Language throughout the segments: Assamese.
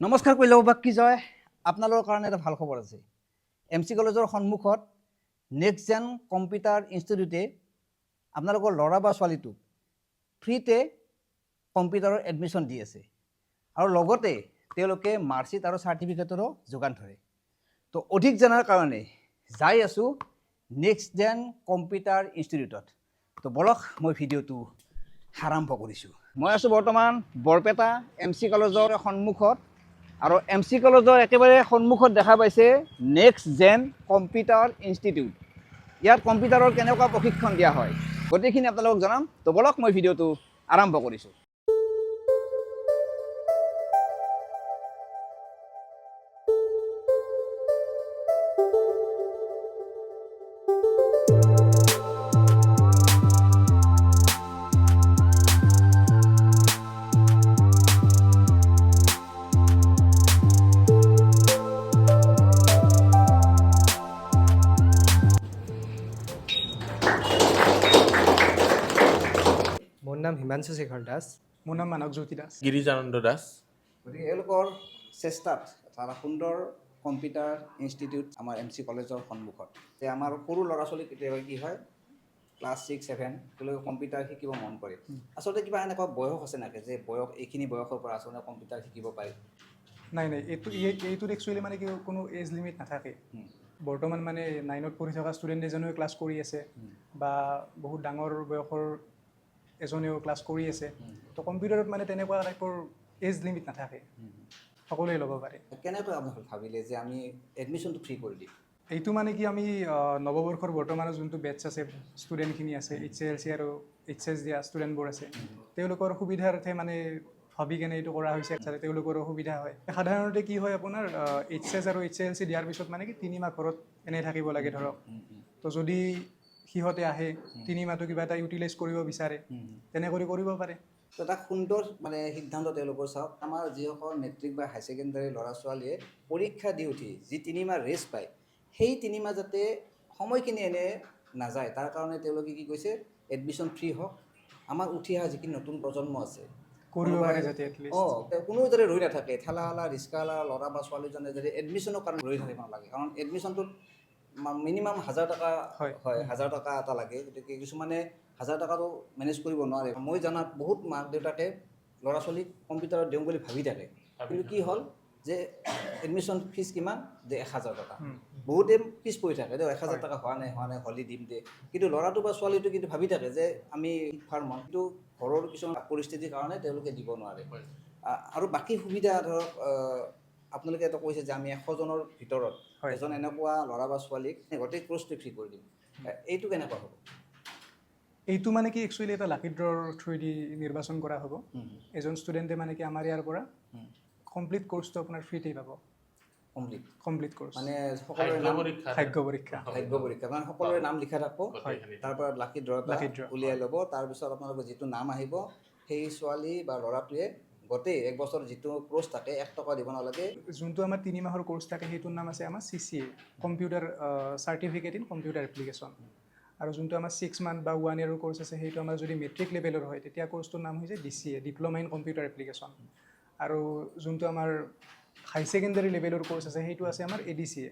নমস্কাৰ কৈলাবাক কি জয়। আপোনালোকৰ কাৰণে এটা ভাল খবৰ আছে। এম চি কলেজৰ সন্মুখত নেক্সট জেন কম্পিউটাৰ ইনষ্টিটিউটে আপোনালোকৰ ল'ৰা বা ছোৱালীটোক ফ্ৰীতে কম্পিউটাৰৰ এডমিশ্যন দি আছে আৰু লগতে তেওঁলোকে মাৰ্কশ্বিট আৰু চাৰ্টিফিকেটৰো যোগান ধৰে। তো অধিক জনাৰ কাৰণে যাই আছোঁ নেক্সট জেন কম্পিউটাৰ ইনষ্টিটিউটত। তো বলক, মই ভিডিঅ'টো আৰম্ভ কৰিছোঁ। মই আছোঁ বৰ্তমান বৰপেটা এম চি কলেজৰ সন্মুখত আৰু এম চি কলেজৰ একেবাৰে সন্মুখত দেখা পাইছে নেক্সট জেন কম্পিউটাৰ ইনষ্টিটিউট। ইয়াত কম্পিউটাৰৰ কেনেকুৱা প্ৰশিক্ষণ দিয়া হয়, গোটেইখিনি আপোনালোকক জনাম। তো বলক, মই ভিডিঅ'টো আৰম্ভ কৰিছোঁ। মোৰ নাম হিমাংশু শেখৰ দাস। মোৰ নাম মানস জ্যোতি দাস। গিৰিজানন্দ দাস। গতিকে এওঁলোকৰ চেষ্টাত এটা সুন্দৰ কম্পিউটাৰ ইনষ্টিটিউট আমাৰ এম চি কলেজৰ সন্মুখত, যে আমাৰ সৰু ল'ৰা ছোৱালী কেতিয়াবা কি হয়, ক্লাছ 6 7, তেওঁলোকে কম্পিউটাৰ শিকিব মন কৰে। আচলতে কিবা এনেকুৱা বয়স আছে নেকি যে বয়স এইখিনি বয়সৰ পৰা আচলতে কম্পিউটাৰ শিকিব পাৰি? নাই, এইটোত একচুৱেলি মানে কি, কোনো এজ লিমিট নাথাকে। বৰ্তমান মানে 9ত পঢ়ি থকা ষ্টুডেণ্ট এজনেও ক্লাছ কৰি আছে বা বহুত ডাঙৰ বয়সৰ এজনেও ক্লাছ কৰি আছে। তো কম্পিউটাৰত মানে তেনেকুৱা টাইপৰ এজ লিমিট নাথাকে, সকলোৱে ল'ব পাৰে। কেনেকৈ আপোনালোকে ভাবিলে যে আমি এডমিশ্যনটো ফ্ৰী কৰি দিম? এইটো মানে কি, আমি নৱবৰ্ষৰ বৰ্তমানৰ যোনটো বেটছ আছে, ষ্টুডেণ্টখিনি আছে, এইচ এল চি আৰু এইচ এছ দিয়া ষ্টুডেণ্টবোৰ আছে, তেওঁলোকৰ সুবিধাৰ্থে মানে ভাবি কেনে এইটো কৰা হৈছে, যাতে তেওঁলোকৰো সুবিধা হয়। সাধাৰণতে কি হয়, আপোনাৰ এইচ এছ আৰু এইচ এল চি দিয়াৰ পিছত মানে কি 3 মাহ ঘৰত এনেই থাকিব লাগে ধৰক। তো যদি সিহঁতে আহে, 3 মাহটো কিবা এটা ইউটিলাইজ কৰিব বিচাৰে, তেনেকৈ কৰিব পাৰে। তো এটা সুন্দৰ মানে সিদ্ধান্ত তেওঁলোকৰ। চাওক, আমাৰ যিসকল মেট্ৰিক বা হায়াৰ ছেকেণ্ডাৰী ল'ৰা ছোৱালীয়ে পৰীক্ষা দি উঠি যি 3 মাহ ৰেষ্ট পায়, সেই 3 মাহ যাতে সময়খিনি এনে নাযায়, তাৰ কাৰণে তেওঁলোকে কি কৈছে, এডমিশ্যন ফ্ৰী হওক, আমাৰ উঠি অহা যিখিনি নতুন প্ৰজন্ম আছে কৰিব কোনোবাই পাৰে যাতে এটলিষ্ট। অঁ, কোনো যাতে ৰৈ নাথাকে। ঠেলাৱালা, ৰিক্সাৱালা ল'ৰা বা ছোৱালীজনে যাতে এডমিশ্যনৰ কাৰণে ৰৈ থাকিব নালাগে, কাৰণ এডমিশ্যনটোত মিনিমাম 1000 টকা হয়, 1000 টকা এটা লাগে। গতিকে কিছুমানে 1000 টকাটো মেনেজ কৰিব নোৱাৰে। মই জনাত বহুত মাক দেউতাকে ল'ৰা ছোৱালীক কম্পিউটাৰত দিওঁ বুলি ভাবি থাকে, কিন্তু কি হ'ল যে এডমিশ্যন ফিজ কিমান যে 1000 টকা, বহুতে পিছ পৰি থাকে যে 1000 টকা হোৱা নাই, হোৱা নাই, হ'লে দিম দে। কিন্তু ল'ৰাটো বা ছোৱালীটো কিন্তু ভাবি থাকে যে আমি শিক্ষাৰ মন, কিন্তু ঘৰৰ কিছুমান পৰিস্থিতিৰ কাৰণে তেওঁলোকে দিব নোৱাৰে। আৰু বাকী সুবিধা ধৰক, আপোনালোকে এটা কৈছে যে আমি 100জনৰ ভিতৰত এজন এনেকুৱা ল'ৰা বা ছোৱালীক গোটেই কোৰ্চটো ফ্ৰী কৰি দিম, এইটো কেনেকুৱা হ'ব? এইটো মানে কি, একচুৱেলি এটা লাকি ড্ৰৰ থ্ৰুৱেদি নিৰ্বাচন কৰা হ'ব। এজন ষ্টুডেণ্টে মানে কি আমাৰ ইয়াৰ পৰা কমপ্লিট কৰ্চটো আপোনাৰ ফ্ৰীতেই পাব। কমপ্লিট? Complete course. মানে সকলোৰে ভাগ্য নাম পৰীক্ষা। ভাগ্য পৰীক্ষা। ভাগ্য পৰীক্ষা, মানে সকলোৰে নাম লিখা থাকিব। গোটেইখিনি। তাৰ পৰা লাকি ড্ৰ এটা লাকি ড্ৰ। উলিয়াই ল'ব। তাৰপিছত আপোনালোকৰ যিটো নাম আহিব, সেই ছোৱালী বা ল'ৰাটোৱে গোটেই এক বছৰ যিটো কোৰ্চ থাকে, 1 টকা দিব নালাগে। যোনটো আমাৰ 3 মাহৰ কৰ্চ থাকে, সেইটোৰ নাম আছে আমাৰ CCA, Computer Certificate in Computer Application। আৰু যোনটো আমাৰ 6 মান্থ বা ওৱান ইয়েৰৰ কৰ্চ আছে, সেইটো আমাৰ যদি মেট্ৰিক লেভেলৰ হয়, তেতিয়া কৰ্চটোৰ নাম হৈছে DCA, Diploma in Computer Application। আৰু যোনটো আমাৰ হাই ছেকেণ্ডেৰী লেভেলৰ কৰ্চ আছে, সেইটো আছে আমাৰ ADCA,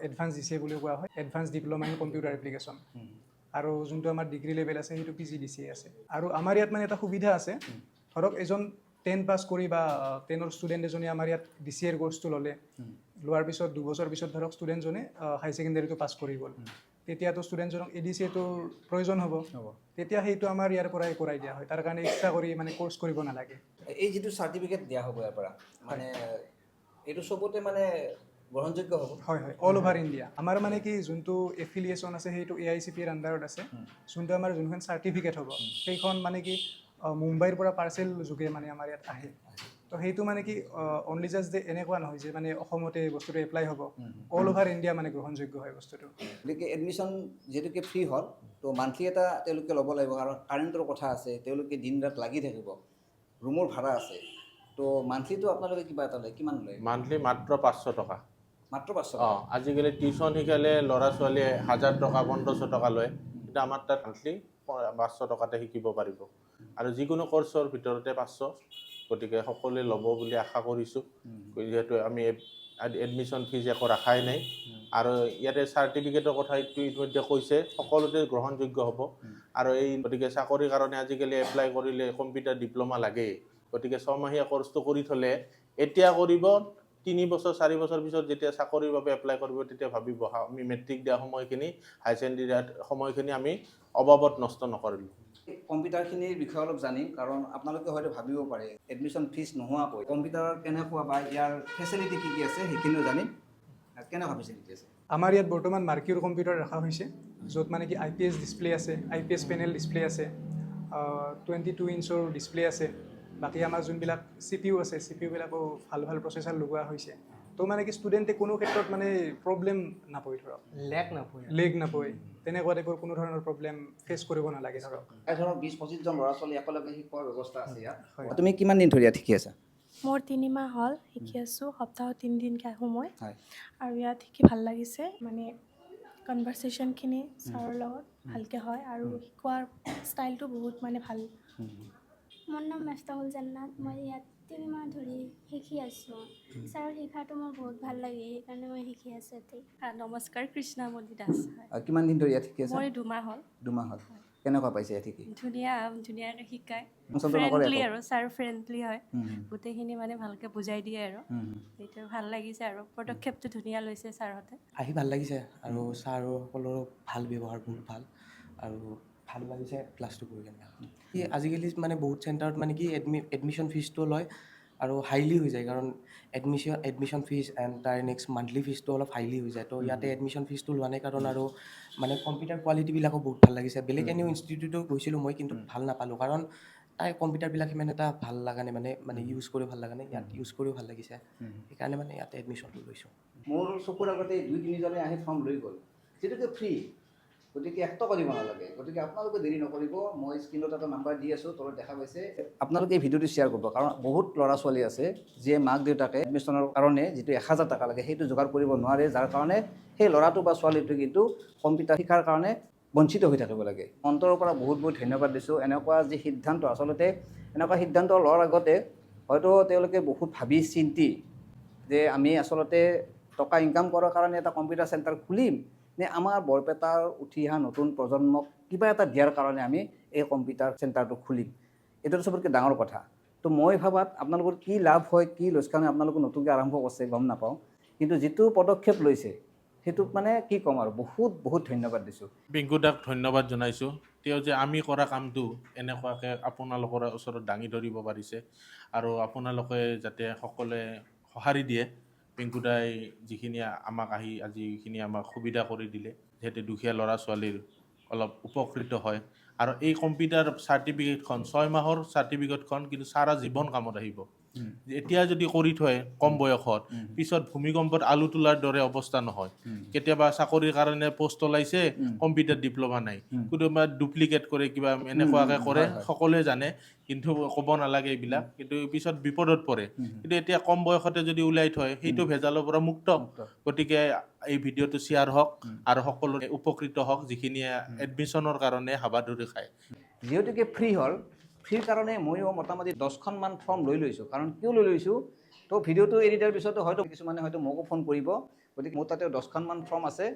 advance DCA বুলি কোৱা হয়, Advance Diploma in Computer Application। আৰু যোনটো আমাৰ ডিগ্ৰী লেভেল আছে, সেইটো PGDCA আছে। আৰু আমাৰ ইয়াত মানে এটা সুবিধা আছে, ধৰক এজন 10 পাছ কৰি বা 10ৰ ষ্টুডেণ্ট এজনে আমাৰ ইয়াত ডিচিএৰ কৰ্চটো ল'লে, লোৱাৰ পিছত 2 বছৰ পিছত ধৰক ষ্টুডেণ্টজনে হাই ছেকেণ্ডেৰীটো পাছ কৰি গ'ল, তেতিয়াতো ষ্টুডেণ্টজনক এডিচিএটোৰ প্ৰয়োজন হ'ব। হ'ব। তেতিয়া সেইটো আমাৰ ইয়াৰ পৰাই কৰাই দিয়া হয়, তাৰ কাৰণে এক্সট্ৰা কৰি মানে কৰ্চ কৰিব নালাগে। এই যিটো চাৰ্টিফিকেট দিয়া হ'ব ইয়াৰ পৰা, মানে এইটো চবতে মানে গ্ৰহণযোগ্য হ'ব? হয়, অল অভাৰ ইণ্ডিয়া। আমাৰ মানে কি, যোনটো এফিলিয়েশ্যন আছে, সেইটো এআইচিপিৰ আণ্ডাৰত আছে। যোনটো আমাৰ যোনখন চাৰ্টিফিকেট হ'ব, সেইখন মানে কি মুম্বাইৰ পৰা পাৰ্চেল যোগে মানে আমাৰ ইয়াত আহে। তো সেইটো মানে কি, অনলি জাষ্ট যে এনেকুৱা নহয় যে মানে অসমতে বস্তুটো এপ্লাই হ'ব, অল অভাৰ ইণ্ডিয়া মানে গ্ৰহণযোগ্য হয় বস্তুটো। গতিকে এডমিশ্যন যিহেতুকে ফ্ৰী হ'ল, তো মান্থলি এটা তেওঁলোকে ল'ব লাগিব, কাৰণ কাৰেণ্টৰ কথা আছে, তেওঁলোকে দিন ৰাত লাগি থাকিব, ৰুমৰ ভাড়া আছে। তো মান্থলিটো আপোনালোকে কিবা এটা লয়, কিমান লয়? মান্থলি মাত্ৰ 500 টকা। মাত্ৰ 500? অঁ, আজিকালি টিউশ্যন শিকালে ল'ৰা ছোৱালীয়ে 1000 টকা, 1500 টকা লয়, কিন্তু আমাৰ তাত মান্থলি 500 টকাতে শিকিব পাৰিব আৰু যিকোনো কৰ্চৰ ভিতৰতে 500। গতিকে সকলোৱে ল'ব বুলি আশা কৰিছোঁ। যিহেতু আমি এডমিশ্যন ফিজ একো ৰখাই নাই। আৰু ইয়াতে চাৰ্টিফিকেটৰ কথা ইতিমধ্যে কৈছে, সকলোতে গ্ৰহণযোগ্য হ'ব। আৰু এই গতিকে চাকৰিৰ কাৰণে আজিকালি এপ্লাই কৰিলে কম্পিউটাৰ ডিপ্ল'মা লাগেই। গতিকে ছমাহীয়া কৰ্চটো কৰি থ'লে এতিয়া কৰিব, 3 বছৰ 4 বছৰ পিছত যেতিয়া চাকৰিৰ বাবে এপ্লাই কৰিব, তেতিয়া ভাবিব, আমি মেট্ৰিক দিয়া সময়খিনি, হায়াৰ ছেকেণ্ডেৰী দিয়া সময়খিনি আমি অবাবত নষ্ট নকৰিলোঁ। কম্পিউটাৰখিনিৰ বিষয়ে অলপ জানিম, কাৰণ আপোনালোকে হয়তো ভাবিব পাৰে এডমিশ্যন ফিজ নোহোৱাকৈ কম্পিউটাৰৰ কেনেকুৱা বা ইয়াৰ ফেচিলিটি কি কি আছে, সেইখিনিও জানিম। কেনেকুৱা ফেচিলিটি আছে? আমাৰ ইয়াত বৰ্তমান মাৰ্কিউৰ কম্পিউটাৰ ৰখা হৈছে, য'ত মানে কি আইপিএছ ডিছপ্লে আছে, আইপিএছ পেনেল ডিছপ্লে আছে, 22 ইঞ্চৰ ডিছপ্লে আছে। বাকী আমাৰ যোনবিলাক চিপিইউ আছে, চিপিইউবিলাকো ভাল ভাল প্ৰচেছাৰ লগোৱা হৈছে। তো মানে কি ষ্টুডেণ্টে কোনো ক্ষেত্ৰত মানে প্ৰব্লেম নাপায় ধৰক। লেগ নাপৰে। লেগ নাপায়, তেনেকুৱা টাইপৰ কোনো ধৰণৰ প্ৰব্লেম ফেচ কৰিব নালাগে ধৰক। এই ধৰক 20-25জন ল'ৰা ছোৱালী একেলগে শিকোৱাৰ ব্যৱস্থা আছে ইয়াত। হয়। তুমি কিমান দিন ধৰি ইয়াত শিকি আছা? মোৰ 3 মাহ হ'ল শিকি আছোঁ। সপ্তাহত 3 দিনকৈ আহোঁ মই। আৰু ইয়াত শিকি ভাল লাগিছে, মানে কনভাৰ্চেশ্যনখিনি ছাৰৰ লগত ভালকৈ হয় আৰু শিকোৱাৰ ষ্টাইলটো বহুত মানে ভাল। মোৰ নাম মেফতাহুল জান্নাত। মই ইয়াত 3 মাহ ধৰি শিকি আছোঁ। ছাৰৰ শিক্ষাটো মোৰ বহুত ভাল লাগে, সেইকাৰণে মই শিকি আছোঁ ইয়াতে। নমস্কাৰ, কৃষ্ণামণি দাস হয়। কিমান দিন ধৰি ইয়াত শিকি আছা? মোৰ 2 মাহ হ'ল। 2 মাহ হ'ল। কেনেকুৱা পাইছে ইয়াত শিকি? ধুনীয়া, ধুনীয়াকৈ শিকায়। টেনচনটো নকৰে ফ্ৰেণ্ডলি একো? আৰু ছাৰ ফ্ৰেণ্ডলি হয়। হুম, গোটেইখিনি মানে ভালকৈ বুজাই দিয়ে আৰু হুম, হুম। সেইটো ভাল লাগিছে আৰু পদক্ষেপটো ধুনীয়া লৈছে ছাৰহঁতে। আহি ভাল লাগিছে আৰু ছাৰ সকলৰো ভাল ব্যৱহাৰ, বহুত ভাল আৰু ভাল লাগিছে ক্লাছটো কৰি কেনে। কি আজিকালি মানে বহুত চেণ্টাৰত মানে কি এডমিশ্যন ফিজটো লয় আৰু হাইলি হৈ যায়, কাৰণ এডমিশ্যন ফিজ এণ্ড তাৰ নেক্সট মান্থলি ফিজটো অলপ হাইলি হৈ যায়। তো ইয়াতে এডমিশ্যন ফিজটো লোৱা নাই, কাৰণ আৰু মানে কম্পিউটাৰ কোৱালিটিবিলাকো বহুত ভাল লাগিছে। বেলেগ এনেও ইনষ্টিটিউটো গৈছিলোঁ মই, কিন্তু ভাল নাপালোঁ, কাৰণ তাৰ কম্পিউটাৰবিলাক সিমান এটা ভাল লগা নাই, মানে ইউজ কৰি ভাল লগা নাই। ইয়াত ইউজ কৰিও ভাল লাগিছে, সেইকাৰণে মানে ইয়াতে এডমিশ্যনটো লৈছোঁ। মোৰ চকুৰ আগতে দুই তিনিজনে আহি ফৰ্ম লৈ গ'ল, যিটোকে ফ্ৰী, গতিকে 1 টকা দিব নালাগে। গতিকে আপোনালোকে দেৰি নকৰিব। মই স্ক্ৰীণত এটা নাম্বাৰ দি আছোঁ, তলত দেখা পাইছে। আপোনালোকে এই ভিডিঅ'টো শ্বেয়াৰ কৰিব, কাৰণ বহুত ল'ৰা ছোৱালী আছে যিয়ে মাক দেউতাকে এডমিশ্যনৰ কাৰণে যিটো 1000 টকা লাগে, সেইটো যোগাৰ কৰিব নোৱাৰে, যাৰ কাৰণে সেই ল'ৰাটো বা ছোৱালীটো কিন্তু কম্পিউটাৰ শিকাৰ কাৰণে বঞ্চিত হৈ থাকিব লাগে। অন্তৰৰ পৰা বহুত বহুত ধন্যবাদ দিছোঁ। এনেকুৱা যি সিদ্ধান্ত, আচলতে এনেকুৱা সিদ্ধান্ত লোৱাৰ আগতে হয়তো তেওঁলোকে বহুত ভাবি চিন্তি যে আমি আচলতে টকা ইনকাম কৰাৰ কাৰণে এটা কম্পিউটাৰ চেণ্টাৰ খুলিম নে আমাৰ বৰপেটাৰ উঠি অহা নতুন প্ৰজন্মক কিবা এটা দিয়াৰ কাৰণে আমি এই কম্পিউটাৰ চেণ্টাৰটো খুলিম, এইটোতো চবতকৈ ডাঙৰ কথা। তো মই ভাবাত আপোনালোকৰ কি লাভ হয়, কি লোকচান হয়, আপোনালোকে নতুনকৈ আৰম্ভ কৰিছে গম নাপাওঁ, কিন্তু যিটো পদক্ষেপ লৈছে সেইটোক মানে কি ক'ম আৰু, বহুত বহুত ধন্যবাদ দিছোঁ। পিংকু দাক ধন্যবাদ জনাইছোঁ, তেওঁ যে আমি কৰা কামটো এনেকুৱাকৈ আপোনালোকৰ ওচৰত দাঙি ধৰিব পাৰিছে আৰু আপোনালোকে যাতে সকলোৱে সঁহাৰি দিয়ে। পিংকু দাই যিখিনি আমাক আহি আজি যিখিনি আমাক সুবিধা কৰি দিলে, যিহেতু দুখীয়া ল'ৰা ছোৱালীৰ অলপ উপকৃত হয়। আৰু এই কম্পিউটাৰ চাৰ্টিফিকেটখন, 6 মাহৰ চাৰ্টিফিকেটখন কিন্তু সাৰা জীৱন কামত আহিব। এতিয়া যদি কৰি থয় কম বয়সত, পিছত ভূমিকম্পত আলু তোলাৰ দৰে অৱস্থা নহয়। কেতিয়াবা চাকৰিৰ কাৰণে পষ্ট ওলাইছে, কম্পিউটাৰ ডিপ্ল'মা নাই, কোনোবা ডুপ্লিকেট কৰে, কিবা এনেকুৱাকে কৰে, সকলোৱে জানে, কিন্তু ক'ব নালাগে এইবিলাক, কিন্তু পিছত বিপদত পৰে। কিন্তু এতিয়া কম বয়সতে যদি ওলাই থয়, সেইটো ভেজালৰ পৰা মুক্ত। গতিকে এই ভিডিঅ'টো শ্বেয়াৰ হওক আৰু সকলোৱে উপকৃত হওক, যিখিনিয়ে এডমিশ্যনৰ কাৰণে হাবাথুৰি খায়। যিহেতুকে ফ্ৰী হ'ল, ফ্ৰীৰ কাৰণে ময়ো মোটামুটি 10খনমান ফৰ্ম লৈ লৈছোঁ। কাৰণ কিয় লৈ লৈছোঁ, তো ভিডিঅ'টো এৰি দিয়াৰ পিছতো হয়তো কিছুমানে হয়তো মোকো ফোন কৰিব। গতিকে মোৰ তাতে 10খনমান ফৰ্ম আছে।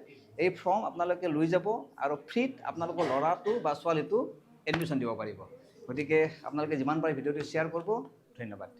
এই ফৰ্ম আপোনালোকে লৈ যাব আৰু ফ্ৰীত আপোনালোকৰ ল'ৰাটো বা ছোৱালীটো এডমিশ্যন দিব পাৰিব। গতিকে আপোনালোকে যিমান পাৰে ভিডিঅ'টো শ্বেয়াৰ কৰিব। ধন্যবাদ।